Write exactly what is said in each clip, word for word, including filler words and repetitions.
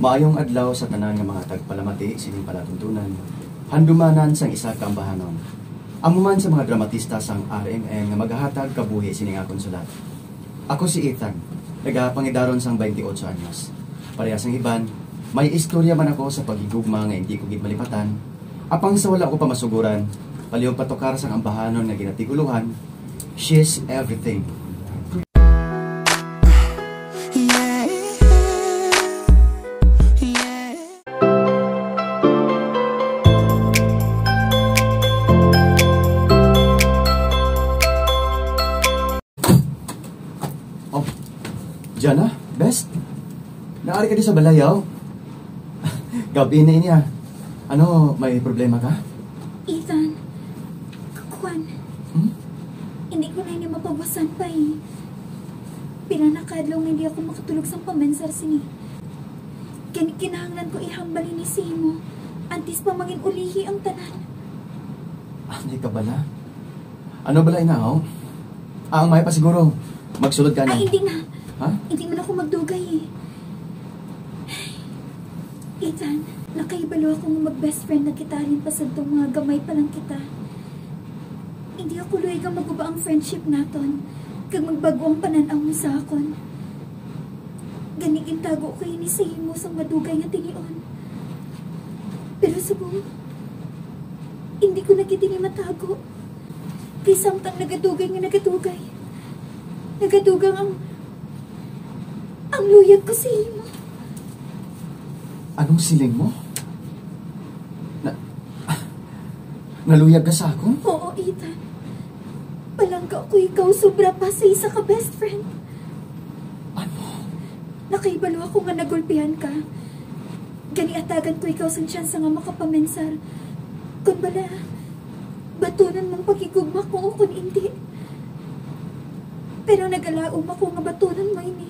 Maayong adlaw sa tanan nga mga tagpalamati sining palatuntunan, handumanan sang isa ka ambahanon. Amo man sa mga dramatista sang R M N nga magahatag kabuhi sining akon sulat. Ako si Ethan, nagapangidaron sang twenty-eight anyos. Pareha sang iban, may istorya man ako sa paghigugma nga hindi ko gid malipatan. Apang sa wala ko pa masuguran, palihog patukar sang ambahanon nga ginatig-ulohan, She's Everything. Oh, Jana, best? Naari ka di sa balay, yaw? Gabi na ini, ah. Ano, may problema ka? Ethan, kakuan. Hmm? Hindi ko na ini mapabusan pa eh. Pila na kadlaw nga hindi ako makatulog sang pamensar sini. Gani kinahanglan ko ihambal ini sa imo antes pa mangin ulihi ang tanan. Anay ka bala? Ano bala inaw? Ah, ang may pa siguro. Magsulod ka na. Ay, hindi na. Ha? Hindi man ako magdugay eh. Ethan, nakahibalo ako nga mag-best friend na kita halin pa sadtong mga gamay pa lang kita. Hindi ako luoy nga maguba ang friendship naton, kag magbag-o ang panan-aw mo sa akon. Gani gintago ko ini sa imo sang madugay nga tinion. Pero subong, hindi ko na gid ini matago. Kay samtang nagadugay nga nagadugay, nagadugang ang, ang luyag ko sa imo. Anong siling mo? Na, naluyag ka sa akon? Oo, Ethan. Palangga ko ikaw sobra pa sa isa ka best friend. Ano? Nakahibalo ako nga nagulpihan ka. Gani atagan ko ikaw sang tsansa nga makapamensar. Kon bala, batunon mong paghigugma ko o kon indi. Pero nagalaom ako nga batunon mo ini.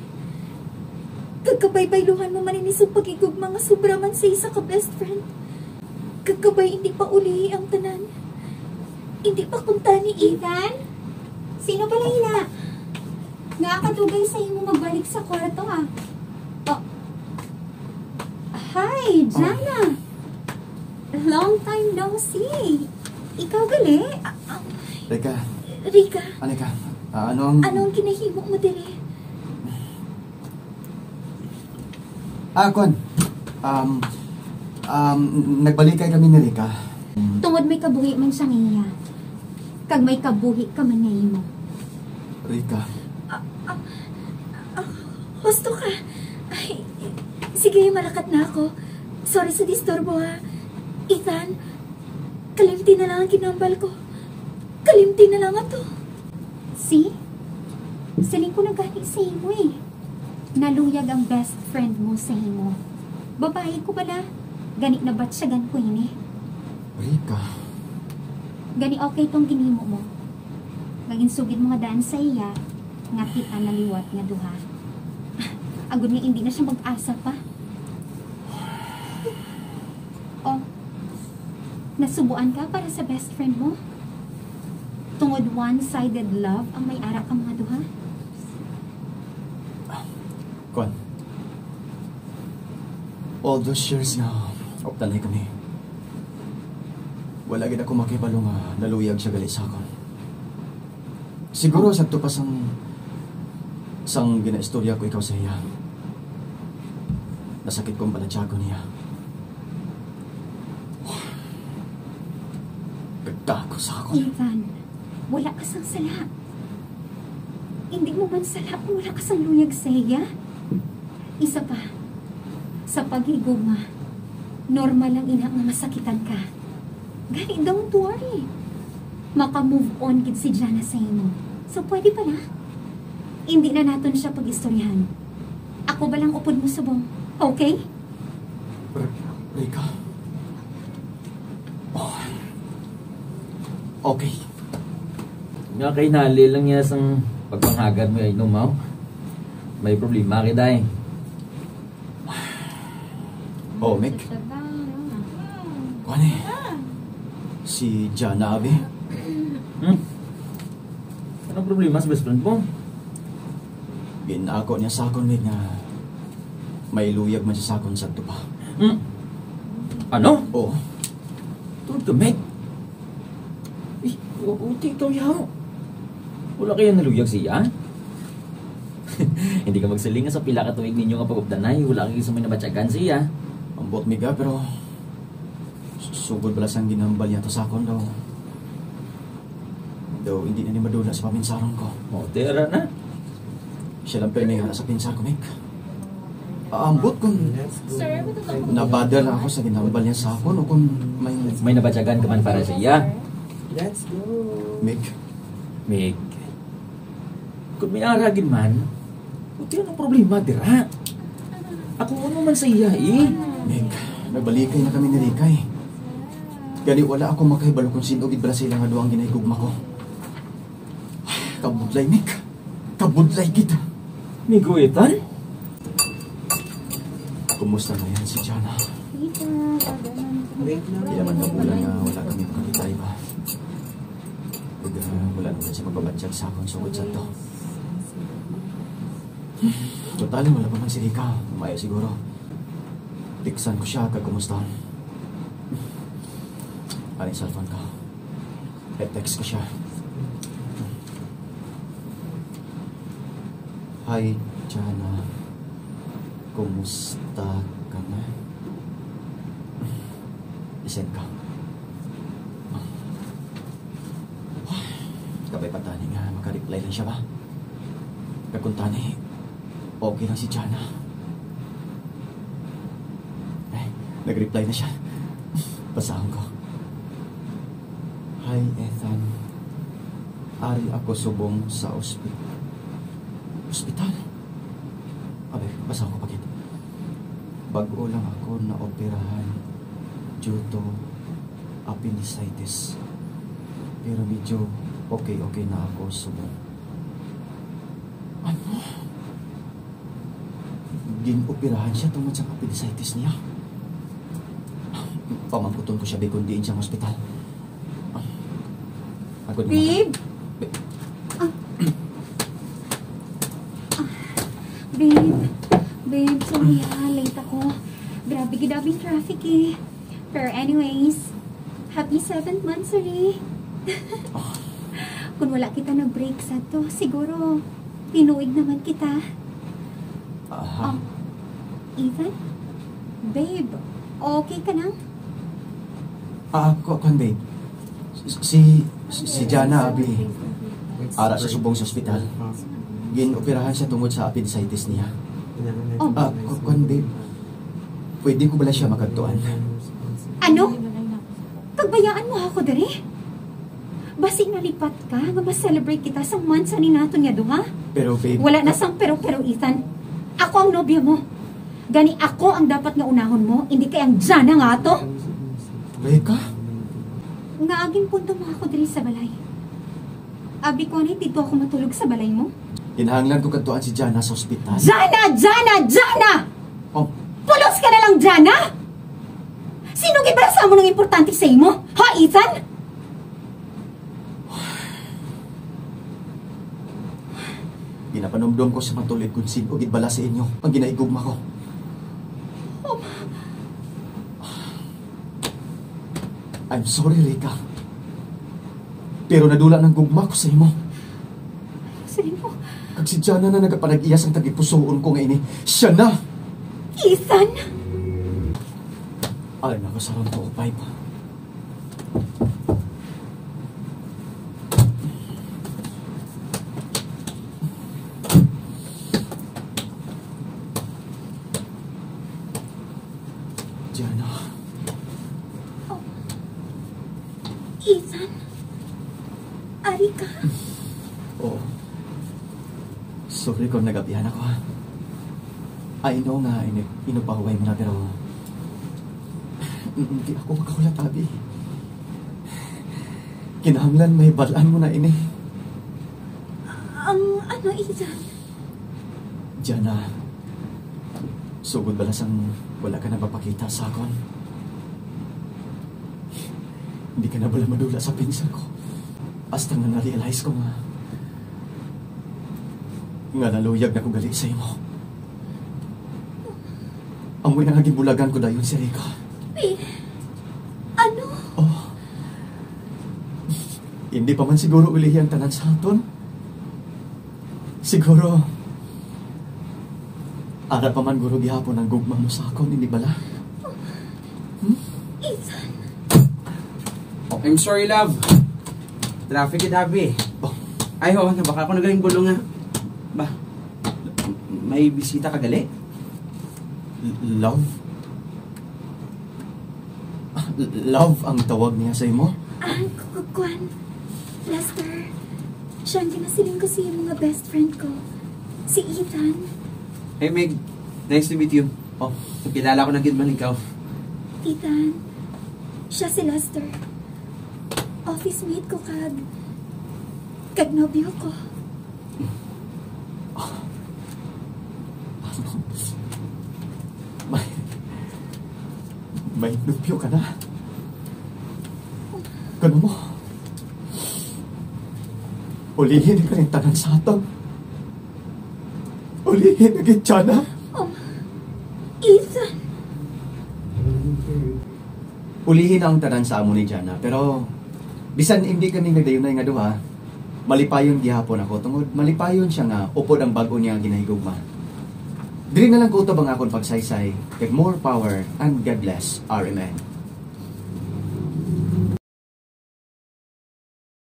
Kag kabay bayluhan mo man ini sa paghigugma nga sobra man sa isa ka best friend. Kag kabay indi pa ulihi ang tanan. Indi pa kuntani, Ethan? Sino bala ina? Nga kadugay sa imo magbalik sa kwarto, ah. Oh. Hi, Jana. Long time no see. Ikaw gali? Ah, ah, Rika, Rika, ano ka? Ah, ano ang... ano ang kinahimo mo diri? Ah, kwan. Um, um, nagbalikay kami ni Rika. Tungod may kabuhi man siya nga iya, kag may kabuhi ka man nga imo. Rika. Ah, ah, ah, husto ka. Ay, sige, malakat na ako. Sorry sa disturbo, ha. Ethan, kalimti na lang ang ginambal ko. Kalimti na lang ato. See? Siling ko na gani sa imo eh. Naluyag ang best friend mo sa imo. Babayi ko bala. Gani nabatsyagan ko ini. Rika. Gani okay tong ginhimo mo. Nga ginsugid mo nga daan sa iya, nga kita na liwat nga duha. Agod nga indi na siya mag-asa pa. Oh, nasubuan ka para sa best friend mo? Tungod one-sided love ang may ara ka mga duha? Kwan. All those years nga uptanay kami. Wala gid ako makibalo nga naluyag siya gali sa akon. Siguro sa pa sang sang ginaistorya ko ikaw sa iya. Nasakit ko ang balatyago niya. Gagda ko sa akon. Ethan, wala ka sang sala. Hindi mo man sala kung wala ka sang luyag sa iya. Isa pa, sa paghigugma, normal lang ina nga masakitan ka. Gani, don't worry. Maka-move on gid si Jana sa imo. So, pwede pa na. Hindi na naton siya pag-istoryahan. Ako ba lang upod mo subong? Okay? R- Rika? Oh. Okay. Nga kay nali lang niya sang pagpanghagad mo ay numaw. May problema kita eh. Oh, Mick. Kuan eh. Si Jana, abi. Hmm? Anong problema sa best friend mo? Ginako niya sa akon, Mick, nga May luyag man siya sa akon sadto pa. Hmm? Ano? Oo. Tuod ka, Meg? Eh, u-, uti ikaw, yaw. Wala kaya naluyag siya? Hindi ka magsiling nga sa pila ka tuig ninyo nga pag-updanay, wala kayo sa may nabatyagan siya. Ambot, Miga, pero sugod bala sang ginhambal niya to sa akon daw. Daw, hindi na ni madula sa paminsaron ko. O, tira na. Siya lang pirmi nga sa pinsar ko, Mick. Aambot kung Sir, nabother lang ako sa ginhambal niya sa akon o kung may May nabatyagan ka man para sa iya? Let's go. Mick. Mig. Kung may ara gid man, uti ang problema dira. Ako ano man sa iya, eh. Mick, nagbalikay na kami ni Rikay. Gani wala ako makahibalo kung sino gid bala sila nga duha ang ginahigugma ko. Kabudlay, Mick. Kabudlay kita. Migo Ethan? Kumusta na yan si Jana? Wait lang, Pila man ka bulan nga wala kami makakita, iba. Kag, ah, wala naman siya magbabatyag sa akon sugod sa to. Total, wala pa man si Rika. Maayo siguro. Tiksan ko siya kag kumusta. Ano yung cellphone ko? I-text ko siya. Hi, Jana. Kumusta ka na? I-send ko. Kabay pa tani nga makareply lang siya ba? Kag kung tani, okay lang si Jana. Ay, nag-reply na siya. Basahon ko. Hi, Ethan. Ari ako subong sa ospi-, ospital. Abi, basahon ko pa gid. Bag-o lang ako naoperahan due to appendicitis. Pero medyo okay-okay na ako subong. Ano? Gin-operahan siya tungod sa appendicitis niya. Pamangkuton ko siya, be, kung diin siya ang ospital. Agod nga Babe? Babe. Ah. Ah, babe. Babe, sorry ha, late ako. Grabe gid ang traffic eh. Pero anyways, happy seventh monthsary. Ah. Kung wala kita nag-break sa to, siguro tinuig naman kita. Aha. Um, Ethan? Babe, okay ka lang? Ah, ku-, kuwan, babe. Si, si, si Jana, abi, ara sa subong sa ospital. Gin-operahan siya tungod sa appendicitis niya. Oh. Ah, ku-, kuwan, babe. Pwede ko bala siya makadtuan? Ano? Kagbayaan mo ako diri? Basi nalipat ka nga ma-celebrate kita sa monthsary naton nga duha? Pero, babe, Wala na sang pero-pero, Ethan. Ako ang nobya mo. Gani ako ang dapat nga unahon mo, hindi kay ang Jana nga ato. Rika? Nga aging punto mo ako diri sa balay. Abi ko ni dito ako matulog sa balay mo? Kinahanglan ko kadtuan si Jana sa ospital. Jana! Jana! Jana! Oh. Pulos ka na lang, Jana! Sino gid bala sa amo nang importante sa imo? Ha, Ethan? Ginapanumdom ko sa mga tulid kung sino gid bala sa inyo ang ginahigugma ko. Oh, ma- I'm sorry, Rika. Pero nadula nang gugma ko sa imo. Sa imo? Kag si Jana na nagapanag-iya sang tagipusoon ko nga ini. Siya na! Ethan! Ay, nako, sa room two oh five. Jana. Oh. Ethan? Ari ka? Oo. Sorry kung nagabihan ako, ha. I know nga ini-, inupahuway mo na, pero hindi ako makahulat, abi. Kinahanglan mahibalaan mo na ini. Ang ano, Ethan? Jana, sugod bala sang wala ka nagpapakita sa akon? Hindi ka na bala madula sa pinsar ko? Hasta nga na-realize ko nga, nga naluyag na ko gali sa imo. Amoy na nga gibulagan ko dayon si Rico. Pi, ano? Oh. Hindi pa man siguro ulihi ang tanan sa aton. Siguro, ara pa man guro gihapon ang gugma mo sa akon, hindi bala? Ethan. I'm sorry, love. Traffic it abi. Oh. Ay, ho, nabaka ako nagaling bulong nga. Ba, may bisita ka gali? L- love? Ah, love ang tawag niya sa imo? Ah, ku- ku- kwan. Lester, siya ang ginasiling ko sa imo nga best friend ko. Si Ethan. Hey, Meg. Nice to meet you. Oh, Kilala ko na gid man ikaw. Ethan, siya si Lester. Office mate ko kag... kag nobyo ko. may, may nobyo ka na? Kano mo? Ulihin ka rin tanan sa aton. Ulihin na gid, Jana. Oh, Ethan. Ulihin na ang tanan sa amo ni Jana, pero bisan hindi kami nagdayunay nga duha, malipayon gihapon ako tungod malipayon siya nga upod ang bag-o niya nga ginahigugma. Diri na lang kutob ang akon pagsaysay, kag more power and God bless, R M N.